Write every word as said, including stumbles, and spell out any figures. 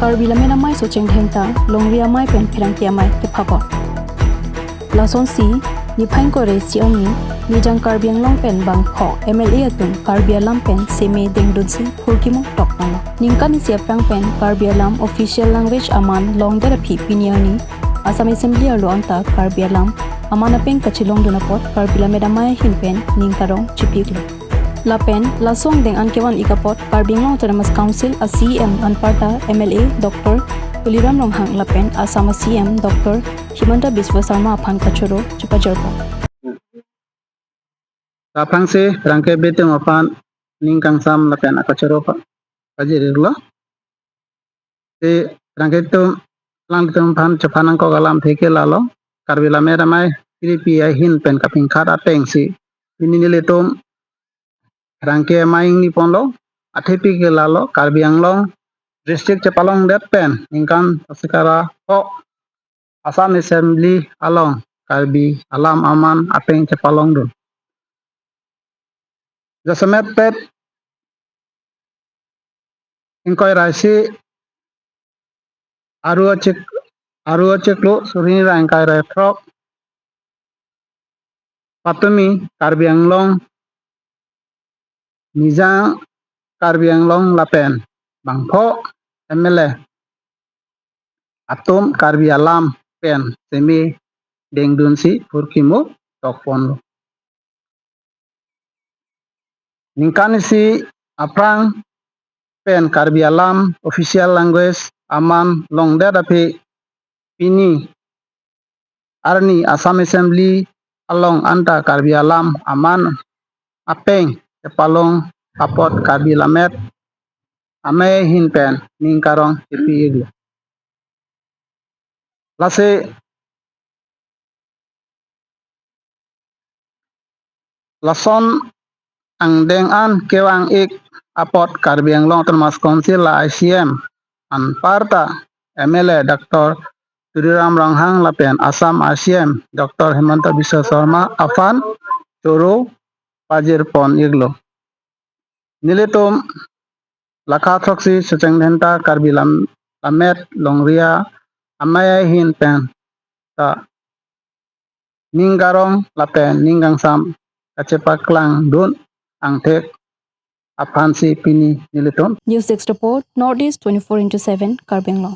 Karbi Lammet Amei Socheng Dhenta, Longri Amei pen Pherangke Amei kepapot. Lasonsi, niphai ingkoi ra isi arni, Nijang Karbi Anglong pen bangpho M L A atum Karbi alam pen seme dengdunsi phurkimo tokponlo. Ningkan isi aphrang pen Karbi alam official language aman longdet aphi pini arni Assam Assembly arlo anta Karbi alam aman apeng kachelongdun apot Karbi Lammet Amei ahin pen ning karong chipiklo. Lapen laso angdeng an kevan-ik apot Karbi Anglong Autonomous Council a C E M anparta M L A Doctor Tuliram Ronghang lapen Assam a C E M Doctor Himanta Biswa Sarma aphan kachoro chepajirpo. Aphrangsi pherangke abitung aphan ning kangsam lapen akachoro pa-, pajir-iklo. Si pherangke atum, alangtum aphan chephan nangkok alamthe ke lalo, Karbi Lammet Amei kiripi ahin pen kapingkhat atengsi pini nelitum pherangke amei ingniponlo. Athepi ke lalo, Karbi Anglong district chepalongdet pen ningkan sika ra pho Assam Assembly along Karbi alam aman apeng chepalongdun. Jasemet pet ingkoi ra isi, aru achik, aru achiklo, suri hini ra ingkoi ra throk, patumi Karbi Anglong, Nijang Karbi Anglong lapen bangpho M L A atum Karbi alam pen seme dengdunsi phurkimo tokponlo. Ningkan isi aphrang pen Karbi alam official language aman longdet aphi pini arni Assam Assembly along anta Karbi alam aman apeng kepalong apot Karbi Lammet Amei ahin pen ning karong chipi-iklo. Lasi lason angdeng an kevang-ik apot Karbi Anglong Autonomous Council a I C M anparta M L A Doctor Tuliram Ronghang lapen Assam I C M Doctor Himanta Biswa Sarma aphan choro pajirpon-iklo. Nelitum laka throksi Socheng Dhenta Karbi Lam-, Lammet Longri Amei ahin pen ta ning karong lapen ning kangsam kachepaklangdun angthek aphansi pini nelitum. News Desk Report, North East twenty-four into seven, Karbi Anglong.